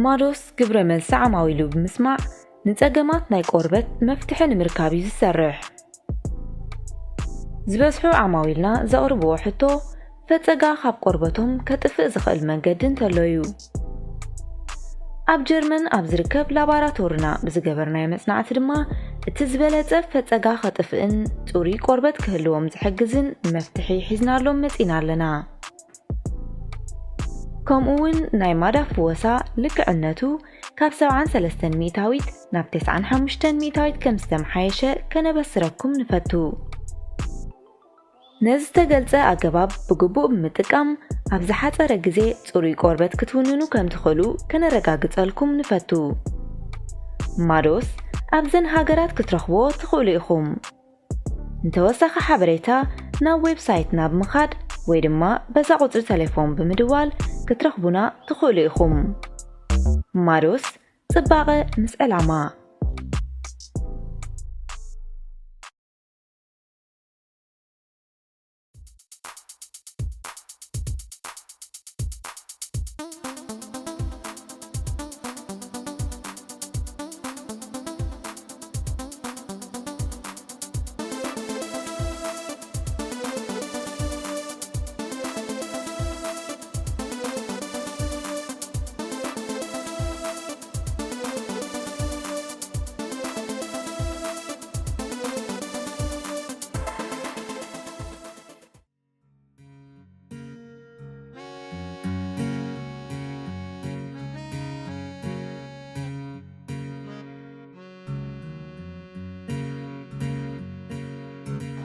ማዶስ ግብረ መልሲ ዓማዊሉ ብምስማዕ ንጸገማት ናይ ቆርበት መፍትሒ ንምርካብ እዩ ዝሰርሕ። ዝበዝሑ ዓማዊልና ዘቕርብዎ ሕቶ ፈጸጋ ካብ ቆርበቶም ከጥፍእ ዝኽእል መንገዲ እንተሎ እዩ። ኣብ ጀርመን ኣብ ዝርከብ ላባራቶርና ብዝገበርናዮ መጽናዕቲ ድማ እቲ ዝበለጸ ፈጸጋ ከጥፍእን ጽሩይ ቆርበት ክህልዎም ዝሕግዝን መፍትሒ ሒዝናሎም መጺና ኣለና። ከምኡ እውን ናይ ማዳ ፍወሳ ልክዕነቱ ካብ ሰብዓን ሰለስተን ሚእታዊት ናብ ተስዓን ሓሙሽተን ሚእታዊት ከም ዝተመሓየሸ ከነበስረኩም ንፈቱ። ነዚ ዝተገልጸ ኣገባብ ብግቡእ ብምጥቃም ኣብ ዝሓጸረ ግዜ ጽሩይ ቆርበት ክትውንኑ ከም ትኽእሉ ከነረጋግጸልኩም ንፈቱ። ማዶስ ኣብዘን ሃገራት ክትረኽብዎ ትኽእሉ ኢኹም። ንተወሳኺ ሓበሬታ ናብ ዌብሳይትና ብምኻድ ወይ ድማ በዛ ቁጽሪ ተሌፎን ብምድዋል ክትረኽቡና ትኽእሉ ኢኹም። ማዶስ ጽባቐ ምስ ዕላማ።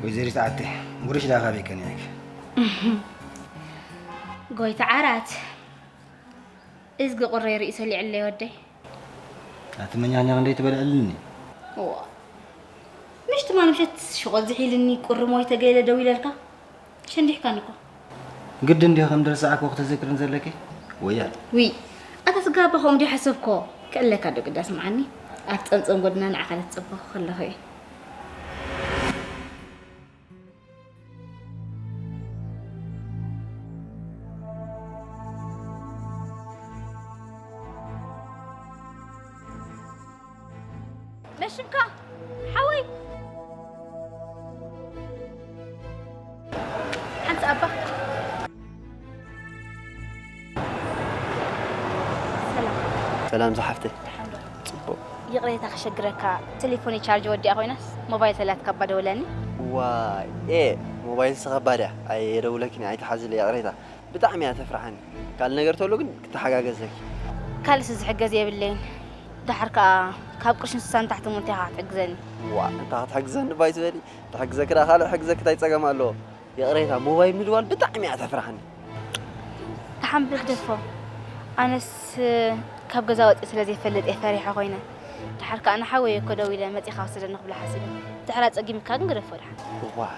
ወይዘሪት ዓቴ፣ ጉርሽ ዳ ካበይ ቀኒዕኪ? ጎይታ ዓራት፣ እዝጊ ቁረይ ርእዩ ሰሊዕለይ ወደይ። ኣቲ መኛኛ ክንደይ ትበልዕልኒ? እዋ፣ ምሽ ትማሊ ምሸት ሽቖል ዝሒልኒ ቁሪ ሞይተ ገለ ደው ኢለልካ? ሸንዲሕካኒ እኮ። ግዲ እንዲዮ ከም ድርሳዕኮ ክተዘክርን ዘለኪ? ወያል። ዊ፣ ኣታ ስጋባ ከምኡ ድዩ ሓሰብኮ? ክእለካ ዶ ግዳ ስምዓኒ? ኣብ ጸምጸም ጎድና ንዓኻ ለትጸበኹ ከለኹ እየ። መሽምካ ሓወይ ሓንቲ ኣባ ሰላም ሰላም ዝሓፍተይ። ጽቡቕ። ይቕሬታ ከሸግረካ፣ ቴሌፎነይ ቻርጅ ወዲኣ ኮይናስ ሞባይል ተላትካ እባ ደውለኒ። ዋይ ኤ ሞባይልሲ ከባድ እያ። ኣየደውለክን እየ ኣይትሓዝለይ ይቕሬታ። ብጣዕሚ እያ ተፍርሓኒ። ካልእ ነገር ተሎ ግን ክተሓጋገዘኪ። ካልእሲ ዝሕገዝ የብለይን። ደሓር ከኣ ካብ ቅርሺ ንስሳ ንታሕቲ እሞ እንታይ ኢኻ ክትሕግዘኒ? ዋእ እንታይ ክትሕግዘኒ እባ ኣይትበሊ። ክሕግዘኪ ደኣ ካልእ ክሕግዘኪ እንታይ ጸገም ኣለዎ? ይቕሬታ ሞባይል ምድዋል ብጣዕሚ እያ ተፍርሓኒ። ደሓን በል ግደፎ። ኣነስ ካብ ገዛ ወጺኤ ስለ ዘይፈልጥ እየ ፈሪሐ ኮይነ። ደሓር ከኣ ንሓወይ እየ እኮ ደዊለ መጺኻ ውሰደኒ ክብሎ ሓሲበ። ድሕር ኣጸጊምካ ግን ግደፎ ደሓን። እዋይ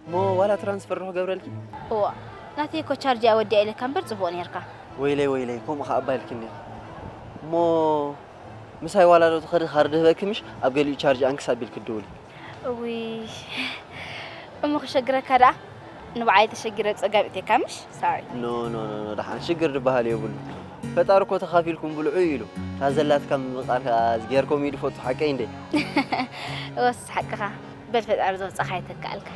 እሞ ዋላ ትራንስፈር ዶ ክገብረልኪ? እዋእ ናተይ እኮ ቻርጅ እያ ወዲኣ ኢለካ እምበር ጽቡቕ ኔርካ። ወይለይ ወይለይ ከምኡ ከኣ እባ ኢልክኒ ኢኺ። እሞ ምሳይ ዋላ ዶ ትኸዲ ካርድ ህበኪ ምሽ ኣብ ገሊኡ ቻርጅ ኣንክስ ኣቢልኪ ትድውሊ። እውይ እሞ ክሸግረካ ደኣ ንባዕለይ ተሸጊረ ጸጋም እቴካ ምሽ ሳሪ። ኖ ኖ ኖ ደሓን ሽግር ድበሃል የብሉን። ፈጣሪ እኮ ተኻፊልኩም ብልዑ እዩ ኢሉ። እታ ዘላትካ ምምቃር ከኣ እዝግሄር ከምኡ እዩ ድፈቱ ሓቀይ እንዴ? እወስ ሓቅኻ። በል ፈጣሪ ዘውጻኻ ይተክኣልካ።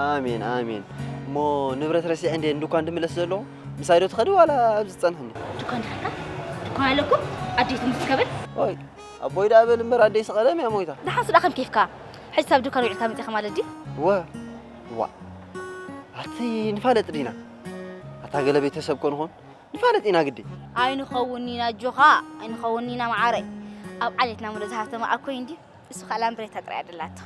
ኣሜን ኣሜን። እሞ ንብረት ረሲዐ እንዴ ንድኳን ድምለስ ዘለኹ? ምሳይ ዶ ትኸዲ ዋላ ኣብዚ ትጸንሕኒ? ድኳን ዲኻ? ድኳን ኣለኩም? ኣደይ ትምህርቲ ከብል? ኦይ ኣቦይ ደኣ በል እምበር ኣደይሲ ቀደም እያ ሞይታ። ደሓንሱ ደኣ ከም ኬፍካ። ሕጂ ሳብ ድኳን ውዒልካ መጺኻ ማለት ድዩ? ወ ዋእ ኣቲ ንፋለጥ ዲና? ኣታ ገለ ቤተሰብ ኮንኾን ንፋለጥ ኢና ግዲ። ኣይንኸውን ኢና ኣጆኻ ኣይንኸውን ኢና መዓረይ። ኣብ ዓሌትና ምሉእ ዝሃብተመ ኣኮይ እንድዩ። እሱ ከኣ ላምብሬታ ጥራይ እያ ደላቶ።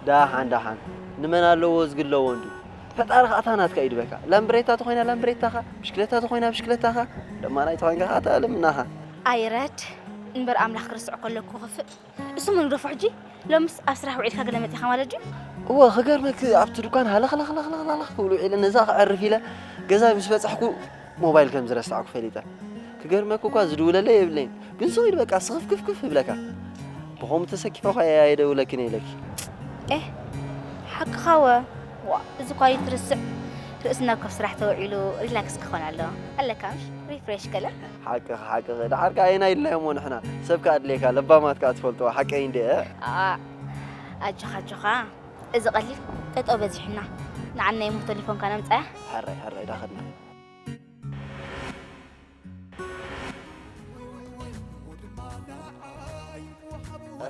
ዳሓን ዳሓን ንመን ኣለዎ እዝጊ ኣለዎ እንድዩ። ፈጣሪ ከኣ እታ ናትካ እዩ ድበካ። ላምብሬታ ተኾይና ላምብሬታኻ፣ ብሽክለታ ተኾይና ብሽክለታኻ፣ ለማናይ ተኾይንካ ከኣ እታ ልምናኻ። ኣይረድ እምበር ኣምላኽ ክርስዕ ከሎ እኮ ክፍእ። እሱ መን ግደፎ ሕጂ? ሎምስ ኣብ ስራሕ ውዒልካ ገለ መጺኻ ማለት ድዩ? እወ ክገርመኪ ኣብቲ ድኳን ሃለኽለኽለኽለኽ ክብሉ ውዒለ ነዛ ከዕርፍ ኢለ ገዛይ ምስ በጻሕኩ ሞባይል ከም ዝረሳዕኩ ፈሊጠ። ክገርመኪ እኳ ዝድውለለይ የብለይን፣ ግን ስቕ ኢሉ በቃ ስኽፍክፍክፍ ይብለካ። ብኸምኡ ተሰኪፈ እኳ እየ ኣይደውለክን እየ ኢለኪ። ኤህ ሓቅኻ ወ ዋእ እዚ እኳ እዩ ትርስዕ። ርእስና ኮፍ ስራሕ ተውዒሉ ሪላክስ ክኾን ኣለዎ። ኣለካ ምሽ ሪፍሬሽ ገለ? ሓቅኺ፣ ሓቅኺ። ደሓር ከኣ ኣየናይ ኢልና እሞ ንሕና? ሰብ ከኣ ኣድልየካ፣ ለባማት ከኣ ትፈልጥዋ፣ ሓቀይ እንድየ። ኣኣ፣ ኣጆኻ፣ ኣጆኻ። እዚ ቀሊል ጠጠው በዚሑና። ንዓናይ እሞ ቴሌፎንካ ነምጻያ። ሕራይ፣ ሕራይ፣ ዳኸድና።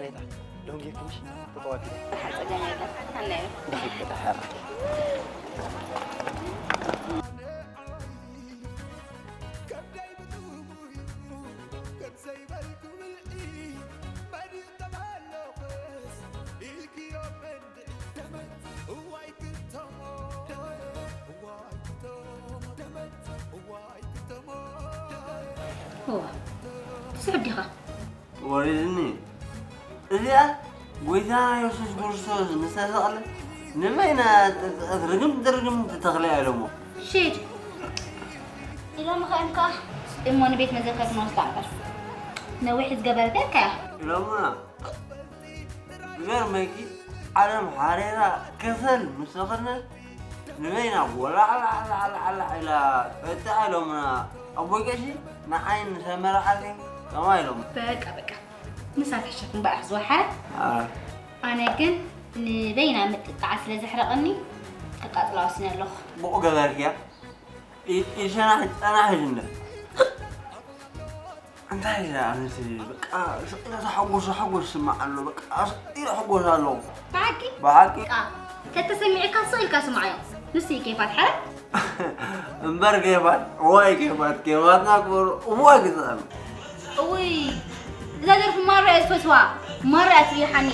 ሬታ ሎንጌ ክምሽ ተጠዋቂ ጸገም የለን። ኣናዮ። ዳኺ ከተሓራ እዋ ትስሕብ ዲኻ? ወሪድኒ። እዚኣ ጎይታና የሱስ ክርስቶስ ምስ ተሰቕለ ንበይና ርግም ድርግም ትተኽለ ኢሎሞ። ሽድ ኢሎም ኸእምካ እሞ ንቤት መዘከር ክንወስዳ እምበር ነዊሕ ዝገበረት እያ። ኢሎሙና ዝገርመኪ ዓለም ሓሬራ ከሰል ምስ ተኸድነት ንበይና ወላዕላዕላዕላዕ ኢላ ፈትሕ ኢሎምና ኣቦይ ቀሺ ንዓይን ንሰመረ ዓርከይ ከምኣ ኢሎም። በቃ በቃ ምሳት ሕሸት እምበኣር ዝወሓረ ኣነ ግን ንበይና ምጥጣዓ ስለ ዘሕረቐኒ ከቃፅላ ወሲነ ኣለኹ። ብቑ ገበርክያ ኢልሸና ጸናሕ ኢልነ እንታይ ኢላ ኣነስ በቃ ስቕ ኢለ ተሓጎስ ሓጎስ ስማዕ ኣሎ በቃ ስቕ ኢለ ሕጎስ ኣለኹ ብሓቂ ብሓቂ ተተሰሚዕካ ስቕ ኢልካ ስማዓዮ ንሱ እዩ ኬፋት ሓረ እምበር ኬፋት እዋይ ኬፋት ኬፋትና ክበሩ እዋ ግዛሉ እውይ እዛ ደርፊ ማራ እየ ዝፈትዋ ማራ እያ ትብይሓኒ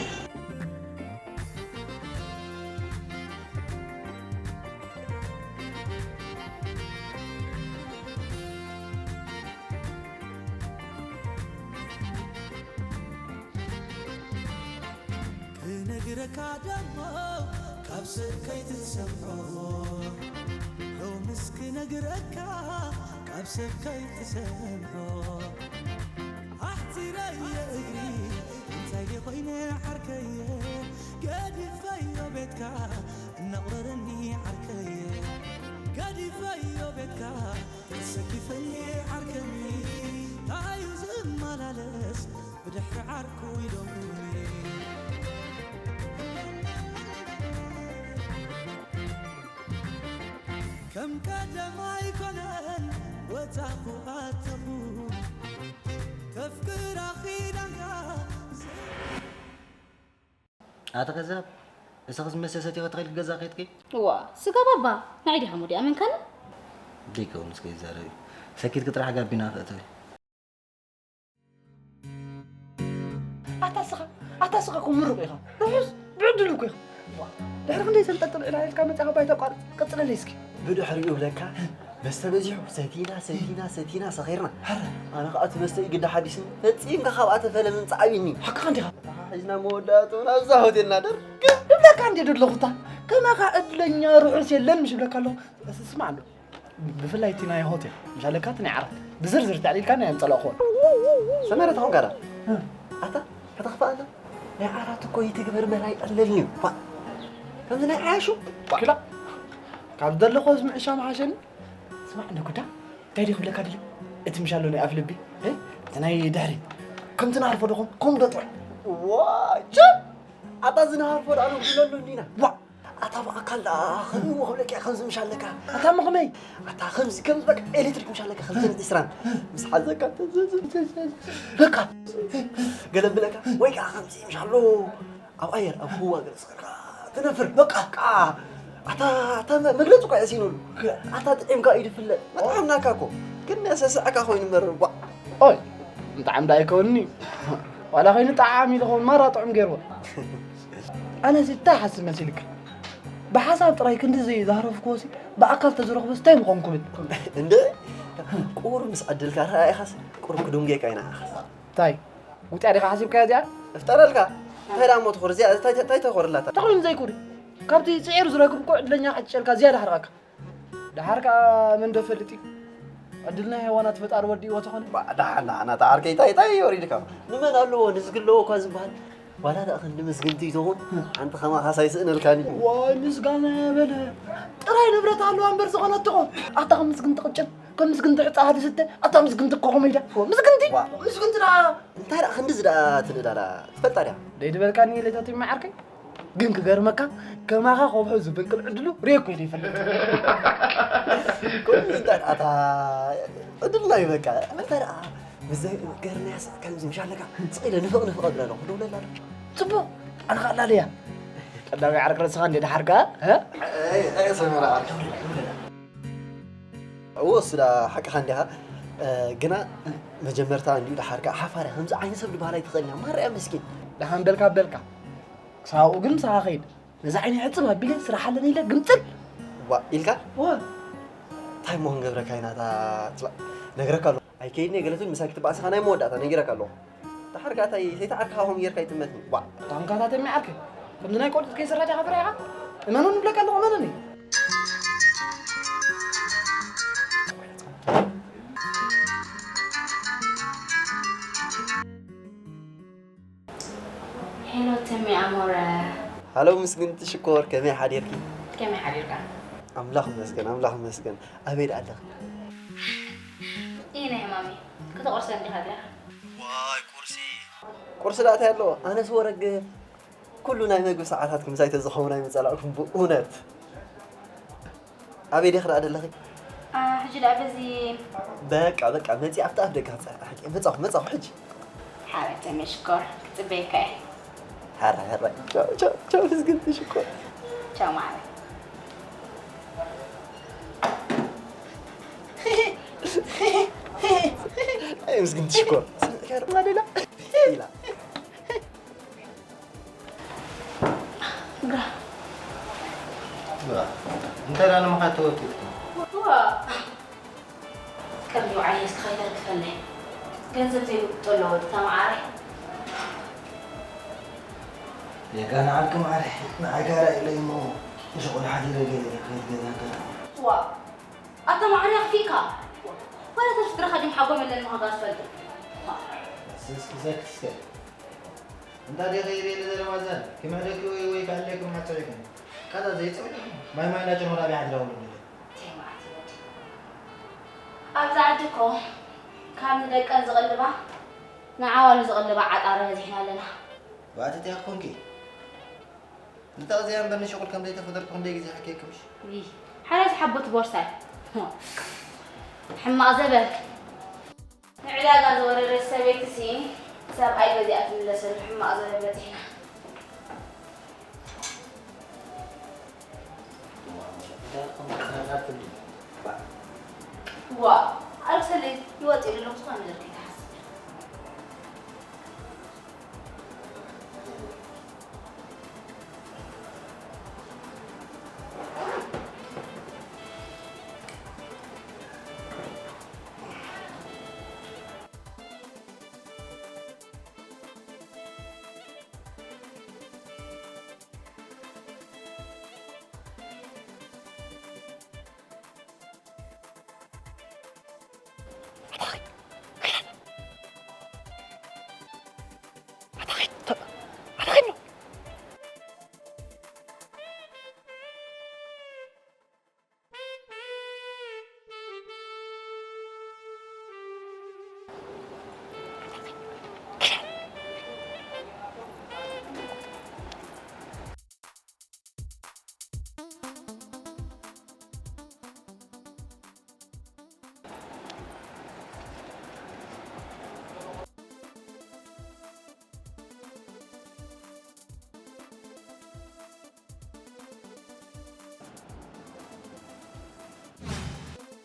ክነግረካ ደሞ ካብ ሰብ ከይትሰምዖ ሎምስ ክነግረካ ካብ ሰብ ከይትሰምዖ ኣሕፂረየ እግሪ እንታይ ኮይነ ዓርከየ ገዲፈዮ ቤትካ እናቑረረኒ ዓርከየ ገዲፈዮ ቤትካ ተሰኪፈኒ ዓርከኒ ታዩ ዝመላለስ ብድሕሪ ዓርኩ ኢሎምኒ ከም ቀደም ኣይኮነን ወፃኹ ኣተኹ ከፍቅራ ኺዳንካ ኣቲ ከዛብ እስኺ ዝመስል ሰቲኺ ትኸዲ ገዛ ከይትኪ እዋ ስጋ ባባ ንዓይ ዲኻ ሙዲ ኣመንካኒ ደይከውን እስከ ይዛረብ እዩ ሰኪትኪ ጥራሕ ጋቢና ክእተዊ ኣታ ስኻ ኣታ ስኻ እኮ ምሩቕ ኢኻ ርሑስ ብዕድል እኮ ኢኻ ድሕሪ ክንደይ ሰልጠጥን ዕላልካ መጻኻ ባይታ ቋርጽ ቀጽለለይ እስኪ ብድሕሪኡ ብለካ መስተ በዚሑ ሰቲና ሰቲና ሰቲና ሰኺርና ኣነ ከዓ እቲ መስተ እዩ ግዳ ሓዲስኒ ፈጺምካ ካብኣ ተፈለ ምምጻእ ኣብኒ ሓቅኻ እንዲኻ ሒዝና መወዳእትኡ ናብዛ ሆቴል ናደር እብለካ እንዲ ደለኹታ ከማኻ ዕድለኛ ርሑስ የለን ምሽ ይብለካ ኣለኹ ስስማ ኣሎ ብፍላይ እቲ ናይ ሆቴል ምሻለካ እቲ ናይ ዓራት ብዝርዝር ተዕሊልካ ናይ ኣምፀላእኹ ሰመረ ተኾንካ ዳ ኣታ ከተኽፋ ኣለ ናይ ዓራት እኮ ይትግበር መራ ይቐለልኒ እዩ ከምዚ ናይ ዓያሹ ክላ ካብ ዘለኾ ዝምዕሻ መሓሸኒ ስማዕ እንደ ጉዳ እንታይ ዲ ክብለካ ድለ እቲ ምሻሎ ናይ ኣፍ ልቢ እቲ ናይ ድሕሪ ከምቲ ናርፎ ዶኾም ከም ዶ ጥዑም ዋጭ ኣታ ዝናሃርፎ ዳኣ ነጉለሉ እንዲና ዋ ኣታ ብኣካል ደኣ ከመይ እሞ ክብለካ እየ ከምዚ ምሽ ኣለካ ኣታ እሞ ከመይ ኣታ ከምዚ ከምዚ በቃ ኤሌክትሪክ ምሽ ኣለካ ከምዚ ዒስራን ምስ ሓዘካ በቃ ገለ ብለካ ወይ ከዓ ከምዚ ምሽ ኣሎ ኣብ ኣየር ኣብ ህዋ ገለ ስኽርካ ትነፍር በቃ ኣታ ኣታ መግለፂ እኳ የሲኑሉ ኣታ ጥዒምካ እዩ ዝፍለጥ መጥዓምናካ እኮ ግን ነሰስዐካ ኮይኑ መርር ጓዕ ኦይ ምጥዓም ዳ ኣይከውንኒ ዋላ ኮይኑ ጠዓም ኢሉ ኸውን ማራ ጥዑም ገይርዎ ኣነሲ እንታይ ሓስብ መሲልካ ብሓሳብ ጥራይ ክንድዚ ዛህረፍክዎሲ ብኣካል ተዝረኽቦስ እንታይ ምኾንኩ ብል እንደ ቁሩብ ምስ ዕድልካ ረኣኢኻስ ቁሩብ ክድንጉየካ ኢና ኢኻስ እንታይ ውፅያ ዲኻ ሓሲብካያ እዚኣ እፍጠረልካ እንታይ ዳ እሞ ትኾር እዚኣ እንታይ ተኾርላታ ተኾይኑ ዘይኮነ ካብቲ ፅዒሩ ዝረክብ እኮ ዕድለኛ ቀጭጨልካ ዝያዳ ሕርቐካ ደሓር ከዓ መን ዶ ፈልጥ እዩ ዕድል ናይ ሃይዋናት ፈጣሪ ወዲእዎ ተኾነ ደሓን ደሓን ኣታ ዓርከይ እንታይ እንታይ ወሪድካ ንመን ኣለዎ ንዝግለዎ እኳ ዝበሃል ዋላ ደኣ ክንዲ ምስግንቲ ይትኹን፣ ሓንቲ ከማኻ ሳይስእነልካኒ። ዋይ፣ ምስጋና በለ። ጥራይ ንብረት ኣለዋ እምበር ዝኾነትኹም። ኣታ ከም ምስግንቲ ቅጭን፣ ከም ምስግንቲ ዕጣ ሃዲ ስተ፣ ኣታ ምስግንቲ ኮኾ ሜዳ። ምስግንቲ? ዋ። ምስግንቲ ደኣ። እንታይ ደኣ ክንድዚ ደኣ ትንእድ ኣላ? ትፈልጣ ድያ? ደይ ድበልካኒ ኢለ ተቲም መዓርከይ? ግን ክገርመካ፣ ከማኻ ከብሑ ዝፍንቅል ዕድሉ ርኤኮ ኢለ ይፈልጥ። ኮሚታ ኣታ ዕድልና እዩ በቃ። እንታይ ደኣ ብዘይ ገርናያስ ከምዚ ምሽ ኣለካ። ስቕ ኢለ ንፍቕ ንፍቕ እብላ ኣለኹ። ክደውለላ ዶ? ጽቡቕ። ኣነ ኸኣ ኣላለያ። ቀዳማይ ዓርኪ ረስኻ እንዴ ደሓርካ? እ? ኣይ፣ ኣይ፣ ሰመራ ዓርኪ። እዎ፣ እሱ ደኣ ሓቅኻ እንዲኻ። እ፣ ግና መጀመርታ እንዲሁ ደሓርካ ሓፋርያ ከምዚ ዓይነት ሰብ ድበሃል ኣይትኽእልን እያ። ማርያ መስኪን። ደሓን በልካ በልካ። ክሳብኡ ግን ምሳኻ ኸይድ። ነዛ ዓይነይ ሕጽብ ኣቢለ ስራሕ ኣለኒ ኢለ ግምጥል። ዋ፣ ኢልካ? ዋ። እንታይ እሞ ክንገብረካ ኢና? እታ ጽላእ ነግረካ ኣለኹ። ኣይከይድን እየ ገለ ትብል፣ ምሳይ ክትበኣስ ኢኻ፣ ናይ መወዳእታ ነጊረካ ኣለኹ። ደሓር ከኣ እንታይ ሰይትዓርካ ከምኡ ጌርካ ኣይትመትኒ። ዋ። ታንካታት የሚዓርከይ። ከምዚ ናይ ቆልዑት ከይሰራሕካ ፍረ ኢኻ? እመኑኒ እብለካ ኣለኹ፣ እመኑኒ። ሄሎ ተሜ ኣሞረ። ሃሎ ምስግንቲ ሽኮር፣ ከመይ ሓዲርኪ? ከመይ ሓዲርካ? ኣምላኽ ይመስገን፣ ኣምላኽ ይመስገን። ኣበይ ደኣ ኣለኺ? እየ ናይ ሕማመይ። ከተቑርሰኒ ዲኻ እዚኣ? ዋይ ቁርሲ። ቁርሲ ደኣ እንታይ ኣለዎ? ኣነስ ወረግ ኩሉ ናይ መግቢ ሰዓታትኩም ምሳይ ተዝኸውን ኣይምጸላእኩም ብእውነት። ኣበይ ዲኺ ደኣ ደለኺ? አ፣ ሕጂ ደኣ በዚ በቃ፣ በቃ፣ መጺእ ኣብቲ ኣፍ ደገ ክጸ-፣ ሓቂ፣ መጻኹ፣ መጻኹ ሕጂ። ሓረ ተመሽኮር፣ ክጽበየካ እየ። ሓረ፣ ሓረ። ቻው፣ ቻው፣ ቻው፣ ምስግንቲ ሽኮር። ቻው ማዕረ። ኣይ፣ ምስግንቲ ሽኮር። ሰምዕካ ዶ? ማለዳ። ኢላ። ግራ። ግራ። እንታይ ደኣ ንምኻድ ተወጢጥኩም? ዋ። ከምዚ ዓይነስ ከይተርክፈለይ። ገንዘብ ዘይብሉ ጠሎ ወዲ ተማዓረ። የጋና ዓርኪ ማዕረ፣ ንዓይ ጋራ ኢለ እሞ፣ ንሸቑል ሓዲረ ገለ ከይት ገዛ ገራ። ዋ። ኣታ ማዕረ ኣኽፊእካ። ዋላ ተፍጥረኻ ድም ሓጎም ኣለኒ ምዃንካ ዝፈልጥ። እስኪ ዘክስከ። እንዳ ዲኺ ቤለ ዘለማዛን፣ ክምሕደኪ ወይ፣ ወይ ክሕለኪ መዓት ጽዒክን። ካታ ዘይጽዕዱ፣ ማይ ማይ እንዳጨንሆ ናበይ ሓድራ ወለዱ። እንታይ መዓት ይወድ? ኣብዚ ዓዲ እኮ ካብ ንደቀን ዝቕልባ፣ ንዓዋሉ ዝቕልባ ዓጣረ በዚሕና ኣለና። ባእትት ያኾንኪ። ንተቕዝያ እምበር ንሸቑል ከም ዘይተፈጠርኩ ክንደይ ግዜ ሓኪየክምሽ? ይህ፣ ሓራይ ዝሓቦት ቦርሳይ። ሕማቕ ዘበን። ንዕዳጋ ዝወረደት ሰበይትሲ ሰብኣይ ገዚኣ ትምለሰሉ ሕማቕ ዘበን በጺሕና። ዋ፣ ኣልክሰለይ ይወጽእ ኣለኹ፣ ዝኾነ ነገር ከይትሓስብ።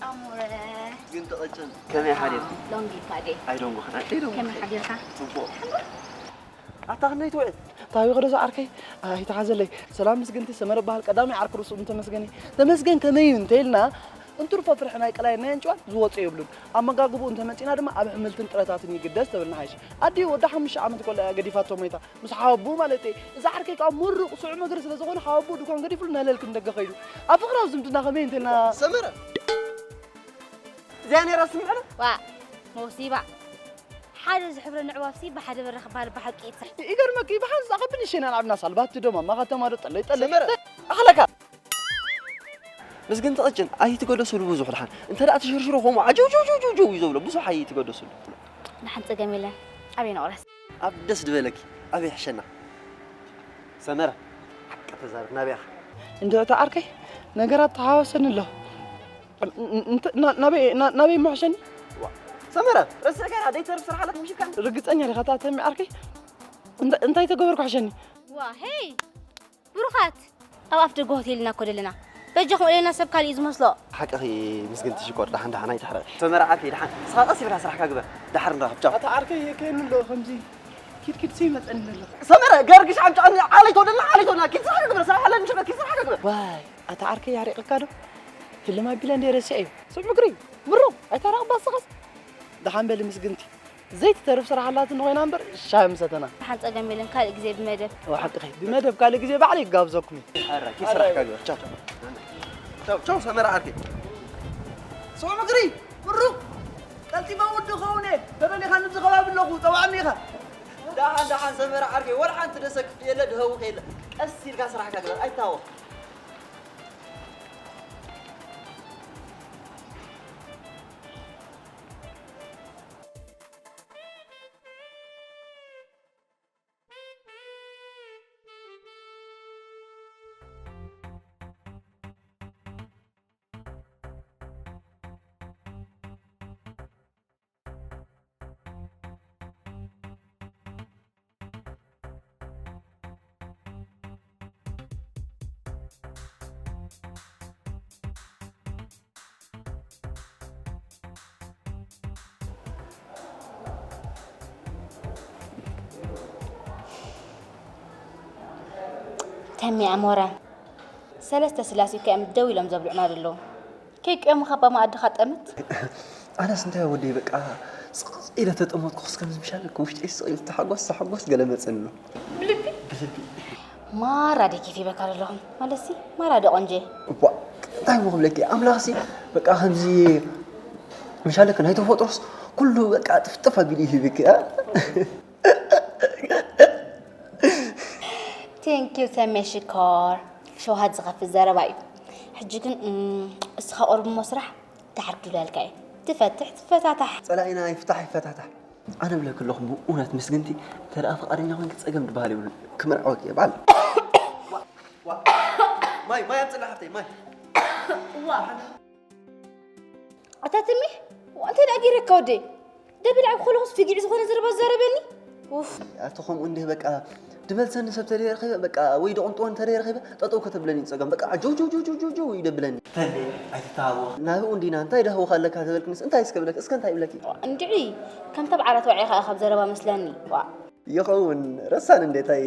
ኣሞረ። ግን ተቐጨን ከመይ ሓዲርኪ? ሎንጊ ፓዴ። ኣይደንጎኽን፣ ኣይደንጎኽን። ከመይ ሓዲርካ? ጽቡቕ። ኣታ ክንደይ ትውዕል? ታቢ ክደሱ ዓርከይ፣ ኣይተሓዘለይ። ሰላም ምስግንቲ ሰመረ በሃል ቀዳማይ ዓርኪ ርእሱ እንተመስገኒ። ተመስገን ከመይ እዩ እንተኢልና፣ እንትርፎ ፍርሒ ናይ ቀላይ ናይ ኣንጭዋን ዝወጾ የብሉን። ኣመጋግብኡ እንተመጺና ድማ ኣብ ኣሕምልትን ጥረታትን ይግደስ ተብልና ሓይሽ። ኣዲኡ ወዲ ሓሙሽተ ዓመት ኮላ እያ ገዲፋቶ ሞይታ። ምስ ሓወቡ ማለተይ። እዚ ዓርከይ ከኣ ምሩቕ ስዑም እግሪ ስለ ዝኾነ ሓወቡ ድኳን ገዲፍሉ ነለል ክንደገ ከይዱ። ኣብ ፍቕራዊ ዝምድና ከመይ እንተልና ሰመረ! እዚኣ ነይራ ስምዕና? ዋ፣ መውሲባ። ሓደ ዝሕብረኒ ዕዋፍሲ ብሓደ በረ ክበሃል ብሓቂ ይትሳሕ። ይገርመኪ፣ ብሓንሳእ ከብንሽ ኢና ናብና ሳልባቲ ዶ ማማ ከተማ ዶ ጠለይ ጠለይ ሰመረ። ኣኽለካ። ምስግን ትቕጭን፣ ኣይትገደስሉ ብዙሕ ድሓን። እንተ ደኣ ትሽርሽሮ ከምኡ ዓጀው ጀው ጀው ጀው ጀው እዩ ዘብሎ። ብዙሕ ኣይትገደስሉ። ንሓን ጸገም የለን። ኣበይ ነቑረስ? ኣብ ደስ ዝበለኪ፣ ኣበይ ሕሸና? ሰመረ፣ ሓቂ ተዛረብ፣ ናበይ ኢኻ? እንድዒ እታ ዓርከይ፣ ነገራት ተሓዋወሰኒ ኣሎ። ን-፣ ን-፣ እንተ-፣ ና-፣ ናበይ፣ ና-፣ ናበይ ምሕሸኒ? ዋ፣ ሰመረ፣ ረሲዕካ ኢና፣ ደይተርፍ ስራሕ ኣላት ምሽካን። ርግጸኛ ዲኻ እታ ተሚ ዓርከይ? እንተ-፣ እንታይ ተገበርኩ ሕሸኒ? ዋ፣ ሄይ! ብሩኻት! ኣብ ኣፍ ደገ ሆቴል ኢና እኮ ደለና። በጃኹም እለና ሰብ ካልእ እዩ ዝመስሎ። ሓቅኺ ምስግንቲ ሽኮር፣ ደሓን ደሓን ኣይትሕረቕ። ሰመረ ዓርከይ ደሓን። ንስኻ ቀስ ኢልካ ስራሕካ ግበር። ደሓር ንራኸብ። ቻው። ኣታ ዓርከይ የከየኒ ኣሎ ከምዚ። ኪድ ኪድ ሲ ይመጸኒ ኣለኻ። ሰመረ ገርግሽ ዓምጫ ዓለይቶ ደላ ዓለይቶ ደላ ኪድ ስራሕካ ግበር። ስራሕ ኣለኒ ሽኮር ኪድ ስራሕካ ግበር። ዋይ ኣታ ዓርከይ ያሪቕካ ዶ? ህልም ኣቢለ እንደ ረሲዐ እዩ። ስም ምክሪ ምሩ ኣይታረቕ ባስኻስ። ደሓን በሊ ምስግንቲ። ዘይትተርፍ ስራሕ ኣላትኒ ኮይና እምበር ሻሂ ምሰተና። ሓን ጸገም የለን፣ ካልእ ግዜ ብመደብ። እወ፣ ሓቅኺ። ብመደብ ካልእ ግዜ ባዕለይ ክጋብዘኩም እየ። ኣረ፣ ኪድ ስራሕካ ግበር። ቻው። ቻው፣ ቻው፣ ሰመረ ዓርከይ። ስሙ ምክሪ፣ ብሩክ፣ ቀልጢፈ ወዲ ኸውን እየ። ተደሊኻ ንብዚ ከባቢ ኣለኹ፣ ጸውዓኒ ኢኻ። ደሓን፣ ደሓን፣ ሰመረ ዓርከይ፣ ወላ ሓንቲ ደሰክፍ የለ፣ ድሀውኽ የለ። ቀስ ኢልካ ስራሕካ ግበር፣ ኣይትታወኽ። ተሜ ኣሞራ፣ ሰለስተ ስላሴ እኮ እዮም ደው ኢሎም ዘብልዑና ዘለዉ። ከይቅየሙኻ ኣብ መኣድኻ ጠምት። ኣነስ እንታይ ወደይ በቃ ስቕ ኢለ ተጠመትኩ፣ ክስ ከምዚ ምሻለክ ውሽጠይ ስቕ ኢሉ ተሓጎስ፣ ተሓጎስ ገለ መጸኒ ኣሎ። ብልቢ? ብልቢ። ማራ ደይ ኬፍ ይበካ ዘለኹም። ማለትሲ፣ ማራ ዶ ቆንጆ። እባ፣ እንታይ እሞ ክብለኪ፣ ኣምላኽሲ በቃ ከምዚ ምሻለክ ናይ ተፈጥሮስ ኩሉ በቃ ጥፍጥፍ ኣቢሉ ይህብክ፣ እ? Thank you ተሜ ሽኮር። ሸውሃት ዝኸፍት ዘረባ እዩ። ሕጂ ግን፣ እም፣ እስኻ ቁሩብ እሞ ስራሕ፣ ድሓር ክድውለልካ እየ። ትፈትሕ ትፈታታሕ። ጸላኢና ይፍታሕ ይፈታታሕ። ኣነ እብለኪ ኣለኹ ብእውነት ምስግንቲ፣ እንተ ደኣ ፍቓደኛ ኮይንኪ ጸገም ዝበሃል የብሉን። ክምርዐወኪ እየ በዓል። ዋ፣ ዋ። ማይ፣ ማይ ኣምጽእና ሓፍተይ፣ ማይ። ዋ። ኣታ ተሜ፣ እንታይ ደኣ ገይረካ ወደይ? ደብላዕ ከለኹስ ፍጊዕ ዝኾነ ዘረባ ዝዛረበኒ? ኡፍ። ኣቲ ከምኡ እንዲህ በቃ ድመልሰኒ ሰብ ተደይ ረኺበ፣ በቃ ወይ ደቕንጥወን ተደይ ረኺበ፣ ጠጠው ከተብለኒ ጸገም። በቃ ጀው ጀው ጀው ጀው ጀው ጀው ይደብለኒ። ተሜ፣ ኣይትተሃወኽ። ናብኡ እንዲና፣ እንታይ ደህውኻ ኣለካ ተበልክንስ፣ እንታይ እስከ ብለክ፣ እስከ እንታይ ይብለኪ? እንድዒ፣ ከም ተብዓራት ወዒኻ ኢኻ ኣብ ዘረባ መስለኒ። ዋ። ይኸውን፣ ረሳን እንዴታይ?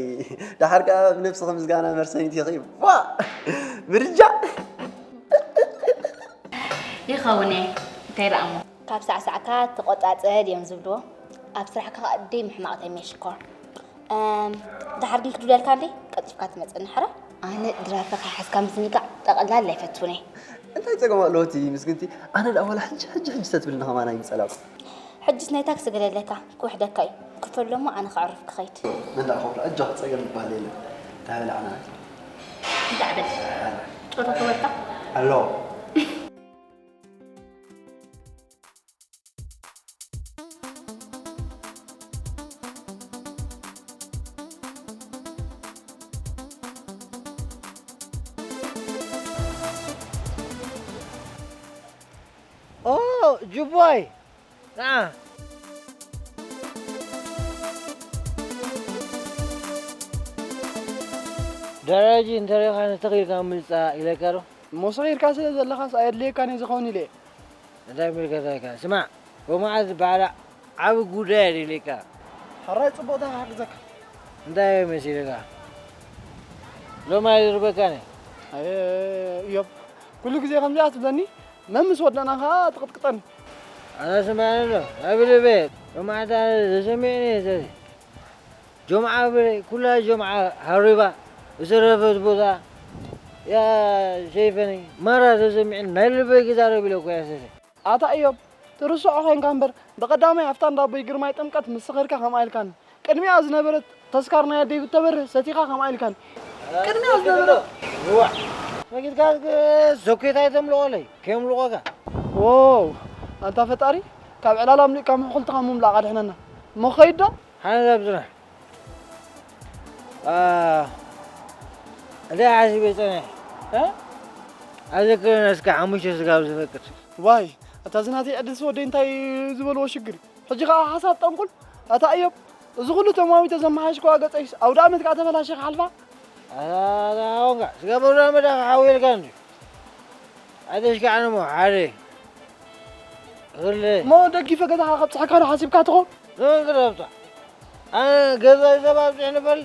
ደሓር ከኣ ብነብስኺ ምስጋና መርሰኒት ኢኺ። ዋ! ምርጃ! ይኸውን እየ። እንታይ ደኣ እሞ? ካብ ሳዕሳዕካ ትቆጻጸ ድዮም ዝብልዎ? ኣብ ስራሕካ ከኣ ደይ ምሕማቕ ተሜ ሽኮር። እም፣ ደሓር ግን ክድውለልካ እንዴ? ቀልጢፍካ ትመጸኒ ሕራ? ኣነ ድራርካ ከይሓዝካ ምዝንጋዕ ጠቕላላ ኣይፈትውን እየ። እንታይ ጸገም ኣለዎ እቲ ምስግንቲ? ኣነ ደኣ ዋላ ሕጂ፣ ሕጂ፣ ሕጂ ተትብልና ከማን ኣይምጸላኩ። ሕጅስ ናይ ታክሲ ገለ ኣለካ፣ ክውሕደካ እዩ። ክፈሎ እሞ ኣነ ከዕርፍ ክኸይድ። መላእ ኸብሎ፣ ኣጆኺ ጸገም ዝበሃል የለን። እንታይ በላዕና? እንታይ በል? ጾታ ከበድካ? ኣሎ። ኦ፣ ጅቦይ። ንዓ። ደረጂ እንተሪእኻ ንተኺልካ ምልጻ ኢለካ ዶ? እሞ ሰኺርካ ስለ ዘለኻስ ኣየድልየካን እዩ ዝኸውን ኢለ። እንታይ ምልከተካ? ስማዕ፣ ሎማዓንቲ በዓል ዓቢ ጉዳይ ኣደልየካ። ሕራይ ጽቡቕ ታይ ክሕግዘካ? እንታይ መሲልካ? ሎሚ ኣይዝርበካን እየ። ኣየ፣ እዮብ፣ ኩሉ ግዜ ከምዚኣ ትብለኒ? መምስ ወደና ኸኣ ትቕጥቅጠኒ። ኣነ ስምዐኒ ኣሎ፣ ኣብ ልበ ሎማዓንቲ ኣነ ዘሰሚዕኒ እየ ዘዚ። ጆምዓ በለ፣ ኩላ ጆምዓ ሃሪባ፣ ዝተረፈት ቦታ፣ ያ ሸይፈኒ፣ ማራ ተሰሚዕኒ፣ ናይ ልበይ ክዛረብ ኢለ እኮ እየ ሰሰ። ኣታ እዮብ፣ ትርስዖ ኾይንካ እምበር፣ ብቐዳማይ ኣብታ እንዳ ኣቦይ ግርማይ ጥምቀት ምስ ሰኸርካ ከምኣ ኢልካኒ። ቅድሚኣ ዝነበረት ተስካር ናይ ኣደይ ብተበርህ ሰቲኻ ከምኣ ኢልካኒ። ቅድሚያ ዝነበረ ዋዕ መኪትካ ሶኬት ኣይተምልቆለይ ከምልቆካ። ዎው ኣንታ ፈጣሪ ካብ ዕላል ኣምሊቕካ ምሕኩልትኻ ምምላቕ ኣድሕነና። እሞ ኸይድ ዶ? ሓንሳብ ጽናሕ። አ፣ እንታይ ሓሲበ ጸኒሐ? እ? ኣዘክረና እስከ ሓሙሽተ ስጋብ ዝፈቅድ። ዋይ ኣታ ዝናተይ ዕድልሲ ወደይ እንታይ ዝበልዎ ሽግር እዩ። ሕጂ ኸኣ ሓሳብ ጠንቁል ኣታ እዮብ፣ እዚ ኹሉ ተማዊተ ዘመሓየሽክዋ ገጸይስ ኣውደ ኣመት ከኣ ተበላሽየ ክሓልፋ? ኣታ ኣታ ኾንካ ስጋብ ኣውደ ኣመት ዳኣ ክሓውየልካ እንድዩ። ኣይተሽካዕንሞ ሓደ ክልተ እሞ ደጊፈ ገዛኻ ከብጽሐካ ዶ ሓሲብካ ትኾን? ንመን ክረብጻ? ኣነ ገዛይ ሰብ ኣብጺሕኒ በል።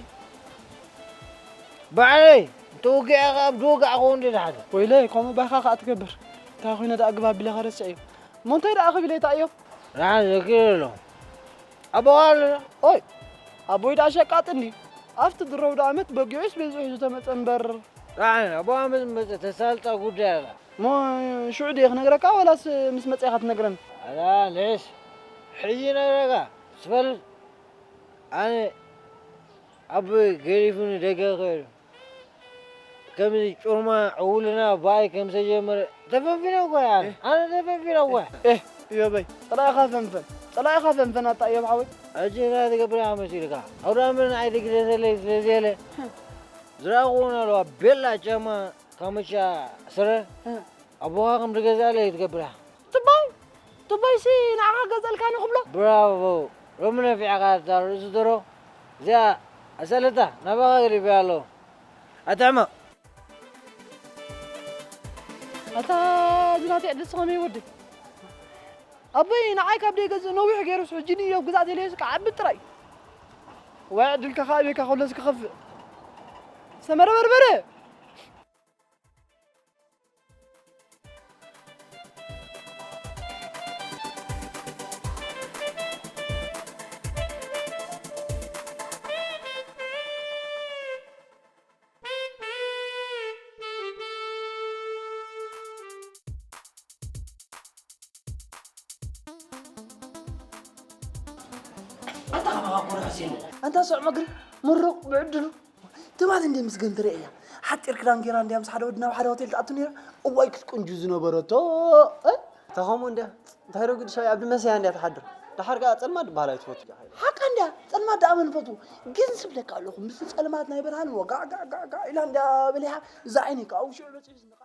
ባዕለይ ተወጊዐ ከኣ ብዝወጋዕክዎ እንድየ ዝሓድር። ወይለይ ከምኡ ባይኻ ከኣ ትገብር። እንታይ ኾይነ ደኣ ግባ ኣቢለካ ረስዐዮ። እሞ እንታይ ደኣ ክብል እየ እታ እዮብ? ደሓን ዘኪረ ኣለኹ። ኣቦኻ ኣሎ ዶ? ኦይ ኣቦይ ደኣ ሸቃጥ እንድዩ። ኣብቲ ድሮ ኣውደ ኣመት በጊዑስ ቤዝኡ ሒዙ ተመጸ እምበር። ደሓን ኣቦኻ ምስ መጸ ተሳልጣ ጉዳይ ኣላ። እሞ ሽዑ ድየ ክነግረካ ወላስ ምስ መጸ ኢኻ ትነግረኒ? ኣታ ንዕስ ሕጂ ይነግረካ። ትፈልጥ ኣነ ኣቦይ ገዲፉኒ ደገ ከይዱ። ከምዚ ጩርማ ዕውልና ብኣይ ከም ዝተጀመረ ተፈንፊነ እኮ እየ ኣነ። ኣነ ተፈንፊነ እኮ እየ። ኤህ እዮበይ ጸላኢኻ ፈንፈን ጸላኢኻ ፈንፈን ኣታ እዮብ ሓወይ። ሕጂ እንታይ ትገብር ኢኻ መሲልካ? ኣውደ ኣመት ንዓይ ድግደሰለይ ስለ ዘየለ ዝረኣኽወን ኣለዋ ቤላ ጫማ ካምቻ ስረ ኣቦኻ ከም ዝገዝኣለይ ትገብር ኢኻ። ትባይ ትባይሲ ንዓኻ ገዝኣልካ ንኽብሎ። ብራቮ ሎሚ ነፊዕካ እታ ርእሲ ደሮ እዚኣ ኣሰለታ ናባኻ ገዲፈያ ኣለኹ። ኣታ ሕማቕ። ኣታ እዚ ናተይ ዕድልሲ ከመይ ይወደይ? ኣቦይ ንዓይ ካብ ደይገዝእ ነዊሕ ገይሩስ ሕጂ ንእዮብ ግዛእ ተልዮስ ክዓቢ ጥራይ። ዋይ ዕድልካ ከኣ ኣበይካ ከሎስ ክኸፍእ። ሰመረ በርበረ። ኣታ ከማኻ እኮ ርሑስ የለን። ኣንታ ስዑ መግሪ ምሩቕ ብዕድሉ ትማሊ እንደ ምስ ገንትረ እያ ሓፂር ክዳን ገይራ እንዲያ ምስ ሓደ ወዲ ናብ ሓደ ሆቴል ትኣቱ ነይራ። እዋይ ክትቅንጁ ዝነበረቶ እ? ተኸሙ እንዲያ እንታይ ዶ ግዲ ሻይ ኣብ ድመሰያ እንዲያ ትሓድር። ደሓር ከኣ ጸልማት ድበሃል ኣይትፈቱ። ሓቃ እንዲያ ጸልማት ደኣ መን ፈቱ? ግን ዝብለካ ኣለኹ ምስ ጸልማት ናይ በርሃን ወጋዕ ጋዕ ጋዕ ጋዕ ኢላ እንዲያ በሊሓ እዛ ዓይነይ ከኣ ውሽዑ በጺሑ ዝንቓ።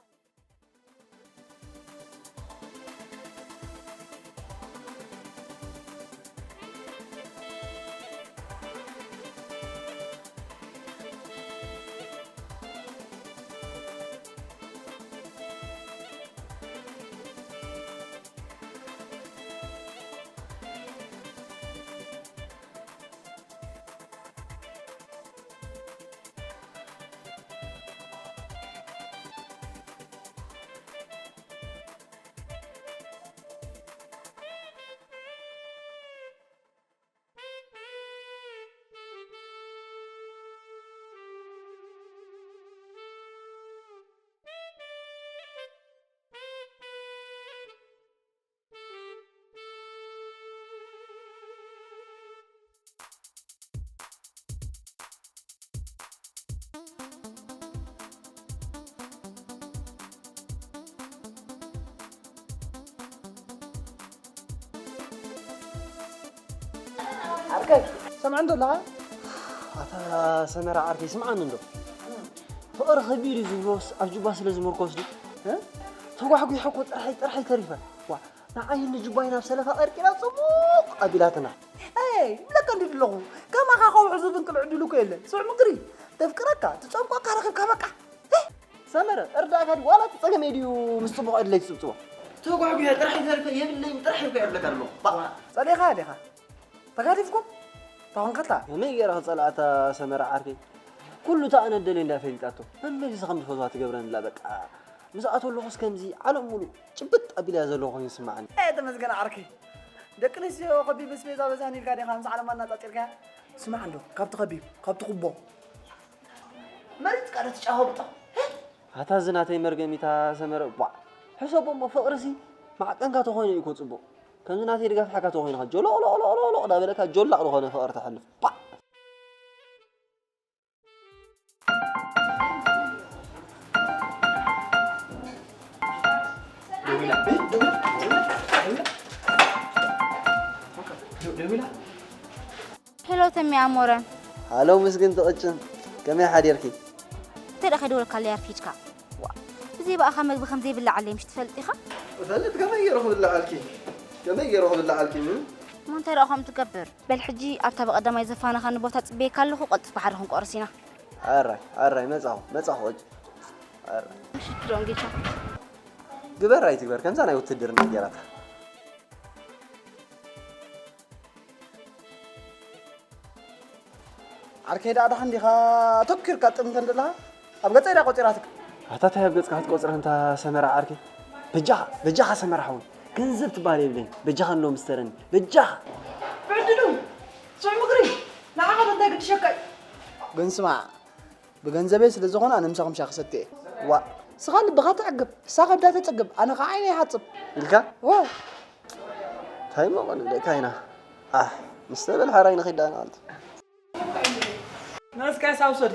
ዓርከይ ሰምዐ እንዶ ኣለኻ? ኣታ ሰመራ ዓርከይ ስምዓኒ እንዶ። ፍቕሪ ከቢድ እዩ ዝብሎስ ኣብ ጁባ ስለ ዝምርኮስ ድዩ? እ? ተጓሕጒሐ እኮ ጥርሐይ ጥርሐይ ተሪፈ። ዋ ንዓይን ንጁባይን ኣብ ሰለፋ ቀርቂራ ጽቡቕ ኣቢላትና። ኣይ ይብለካ እንዲ ኣለኹ ከማኻ ከውሒ ዝፍንቅል ዕድሉ እኮ የለን። ስዕ ምክሪ ተፍቅረካ ትጸብቆካ ረኺብካ በቃ። ሰመረ እርዳእካ ድዩ ዋላ እቲ ጸገመይ ድዩ ምስ ጽቡቕ ዕድለይ ትጽብጽቦ? ተጓጒሐ ጥራሕ ይተርፈ የብለይን ጥራሕ እኮ እየ ዝብለካ ዘለኹ። ጸሊእኻ ዲኻ? ተጋዲፍኩም? ተኾንከታ? ከመይ ገይራ ክጸልኣታ ሰመረ ዓርከይ? ኩሉ እታ ኣነ ደልየ እንዳ ፈሊጣቶ መመሊሳ ከም ዝፈትዋ ትገብረኒ ኣላ በቃ። ምስ ኣተለኹስ ከምዚ ዓለም ሙሉእ ጭብጥ ኣቢለያ ዘለኹ ኮይኑ ይስምዓኒ። ኣየ ተመስገን ዓርከይ። ደቂ ኣንስትዮ ከቢብ ኣስቤዛ በዛኒ ኢልካ ዲኻ ምስ ዓለም ኣናጻጺርካያ? ስማዕ እንዶ ካብቲ ከቢብ ካብቲ ኩቦ መሪጽካ ዶ ትጫወብጦ? ኣታ እዚ ናተይ መርገሚታ ሰመረ ቧዕ። ሕሰቦ እሞ ፍቕርሲ ማዕቀንካ ተኾይኑ እዩ እኮ ጽቡቕ። ከምዚ ናተይ ድጋፍ ሓካ ተኾይንኻ ጆሎቕ ሎቕ ሎቕ ሎቕ ሎቕ እንዳበለካ ጆላቕ ዝኾነ ፍቕሪ ተሕልፍ። ፓ! ደዊላ፣ ደዊላ፣ ደዊላ፣ ደዊላ። ሄሎ ተሚ ኣሞረ። ሃሎ ምስግን ትቕጭን፣ ከመይ ሓዲርኪ? እንታይ ደኣ ከይደወልካለይ ኣርፊድካ? ዋ፣ ብዘይ ብኣኻ መግቢ ከም ዘይብላዓለይ ምሽ ትፈልጥ ኢኻ? እፈልጥ፣ ከመይ ገይሩ ክብላዓልኪ? ከመይ ገይሩ ክብላዓልኪ? እም? እሞ እንታይ ደኣ ከምኡ ትገብር? በል ሕጂ ኣብታ ብቐዳማይ ዘፋነኻኒ ቦታ ጽበየካ ኣለኹ፣ ቀልጥፍ ብሓደ ክንቆርስ ኢና። ኣራይ፣ ኣራይ፣ መጻኹ፣ መጻኹ፣ ሕጂ። ኣራይ። ምሽት ዶ እንጌታ? ግበር ኣይትግበር፣ ከምዛ ናይ ውትድርና ጌራታ። ዓርከይ ደኣ ደሓን ዲኻ? ኣተኲርካ ጥምተ እንደለኻ ኣብ ገጸይ ደኣ ቆጺራትካ። ኣታ ታይ ኣብ ገጽካ ክትቆጽራ እንታ ሰመራ ዓርከይ? በጃኻ፣ በጃኻ ሰመራ ሓወይ፣ ገንዘብ ትበሃል የብለይን። በጃኻ እንዶ ምስተረኒ፣ በጃኻ። ብዕድሉ፣ ስዕ ምኽሪ፣ ንዓኻ እንታይ ግድሸካ እዩ? ግን ስማዕ፣ ብገንዘበይ ስለ ዝኾነ ኣነ ምሳኹም ሻሂ ክሰቲ እየ። ዋእ፣ ንስኻ ልብኻ ተዕግብ፣ ንሳ ከብዳ ተጸግብ፣ ኣነ ኸዓ ዓይነይ ይሓጽብ። ኢልካ? ዋ። ታይ እሞ ንብለካ ኢና። ኣሕ፣ ምስ ተበል ሓራይ ንኺድ ደኣ ንኣልቲ። ንእስካ ሂሳብ ውሰዲ።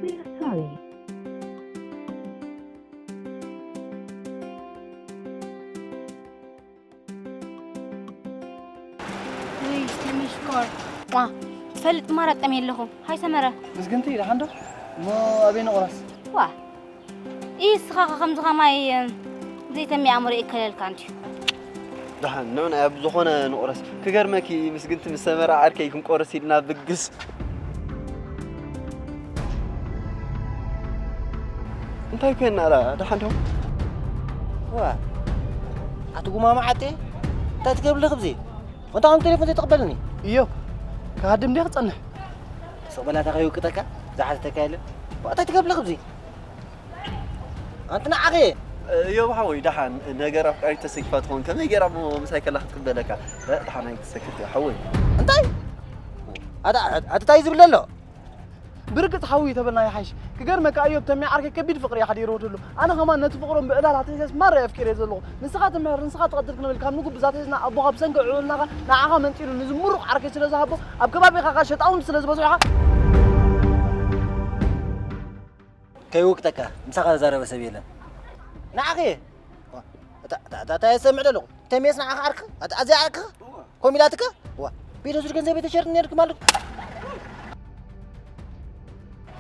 We are sorry. ውይ፣ ተሚ ሽኮር። ዋ፣ ትፈልጥ ማራ ጠምየ ኣለኹ። ሃይ ሰመረ። ምስግንቲ፣ ደሓን ዶ? እሞ ኣበይ ንቑረስ? ዋ፣ ኢስኻ ኸ ከምዚ ኸማይ፣ ዘይተሚ ኣእምሮ ይእከለልካ እንድዩ። ደሓን፣ ንዑ ናይ ኣብ ዝኾነ ንቑረስ። ክገርመኪ፣ ምስግንቲ ምስ ሰመረ ዓርከይ ክንቆርስ ኢልና ብግስ። እንታይ ኮይና ኣላ? ደሓን ዶ? ዋ፣ ኣቲ ጉማማ ዓጤ፣ እንታይ ትገብር ኣለኺ ብዚ? ወንታ ከም ቴሌፎን ዘይትቕበልኒ? እዮብ፣ ክሃድም ድየ ክጸንሕ? ስቕ በል ኣታ ከይውቅጠካ፣ ዝሓተተካ የለን። ዋ፣ እንታይ ትገብር ኣለኺ ብዚ? ኣንቲ ንዓኺ? እዮብ ሓወይ፣ ደሓን ነገር ኣፍቃሪት ተሰኪፋ ትኸውን፣ ከመይ ገይራ እሞ ምሳይ ከላ ክትቅበለካ? እ፣ ደሓን ኣይትሰክፍ ሓወይ። እንታይ? ኣታ፣ ኣታ እንታይ ዝብል ኣሎ? ብርግጽ ሓዊ ተበልና ይሓይሽ። ክገርመካ እዮብ፣ ተሚ ዓርከይ ከቢድ ፍቕሪ እዩ ሓዲርዎ ዘሎ። ኣነ ከማን ነቲ ፍቕሮም ብዕላል ኣትሒዘስ ማራ የፍቅር እየ ዘለኹ። ንስኻ ትምሕር፣ ንስኻ ትቐትል ክንብል ካብ ንጉብዝ ኣትሒዝና ኣቦኻ ብሰንኪ ዕውልናኻ ንዓኻ መንጢሉ ንዚ ምሩቕ ዓርከይ ስለ ዝሃቦ፣ ኣብ ከባቢኻ ኸኣ ሸጣውንቲ ስለ ዝበዝሑኻ፣ ከይውቅጠካ፣ ምሳኻ ዝዛረበ ሰብ የለን። ንዓኺ እየ። እታ፣ እታ፣ እታ፣ እታ እየ ዝሰምዕ ዘለኹ። ተሜስ ንዓኻ ዓርክኻ? ኣታ፣ ኣዚኣ ዓርክኻ? እወ። ከምኡ ኢላትካ? ዋ፣ ቤት ወስድ ገንዘብ የተሸርኒ ነርክም ኣለኩ።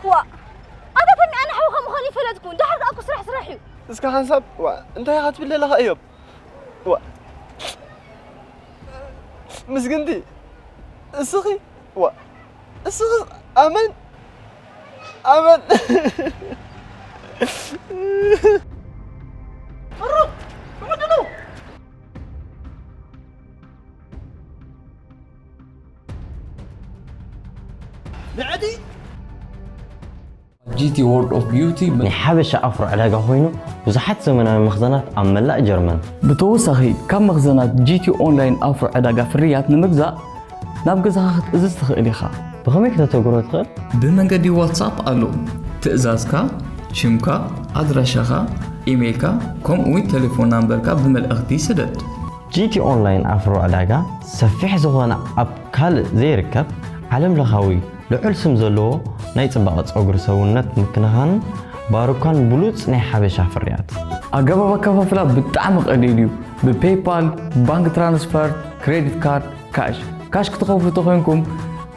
ዋ፣ ኣታ ተሚ ኣነ ሓውኻ ምዃኑ ይፈለጥኩ። እንድሕር ደኣ እኮ ስራሕ ስራሕ እዩ። እስካ ሓንሳብ፣ ዋ፣ እንታይ ኢኻ ትብል ዘለኻ እዮብ? ዋ። ምስግንቲ፣ እስኺ፣ ዋ፣ እስኺ፣ ኣመን፣ ኣመን። ብሩክ፣ ብዕድሉ። ንዕዲ። ጂቲ ወርልድ ኦፍ ቢዩቲ ናይ ሓበሻ ኣፍሮ ዕዳጋ ኮይኑ፣ ብዙሓት ዘመናዊ መኽዘናት ኣብ መላእ ጀርመን። ብተወሳኺ፣ ካብ መኽዘናት ጂቲ ኦንላይን ኣፍሮ ዕዳጋ ፍርያት ንምግዛእ ናብ ገዛኻ ክትእዝዝ ትኽእል ኢኻ። ብኸመይ ከተተግብሮ ትኽእል? ብመንገዲ ዋትሳፕ ኣሎ። ትእዛዝካ፣ ሽምካ፣ ኣድራሻኻ፣ ኢሜይልካ፣ ከምኡ እውን ቴሌፎን ናምበርካ ብመልእኽቲ ስደድ። ጂቲ ኦንላይን ኣፍሮ ዕዳጋ ሰፊሕ ዝኾነ ኣብ ካልእ ዘይርከብ ዓለም ለኻዊ ልዑል ስም ዘለዎ ናይ ጽባቐ ጸጉሪ ሰውነት ምክንኻንን ባሩካን ብሉጽ ናይ ሓበሻ ፍርያት። ኣገባብ ኣከፋፍላ ብጣዕሚ ቀሊል እዩ። ብፔይፓል፣ ባንክ ትራንስፈር፣ ክሬዲት ካርድ፣ ካሽ። ካሽ ክትኸፍሉ ተኾይንኩም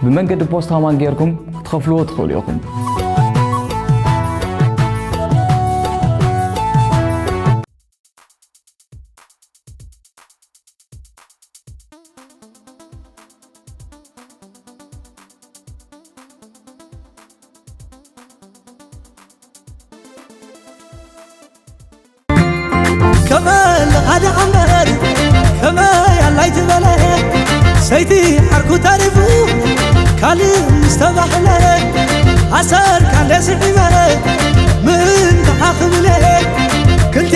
ብመንገዲ ፖስታ ማን ጌርኩም ክትኸፍልዎ ትኽእሉ ኢኹም። ከመይ ለኻደ ኣምበር ከመይ ኣላይ ትበለ ሰይቲ ዓርኩ ተሪፉ ካልእ ምስተባህለ ኣሰርካ እንደ ስዒበ ምን ተሓኽብለ ክልተ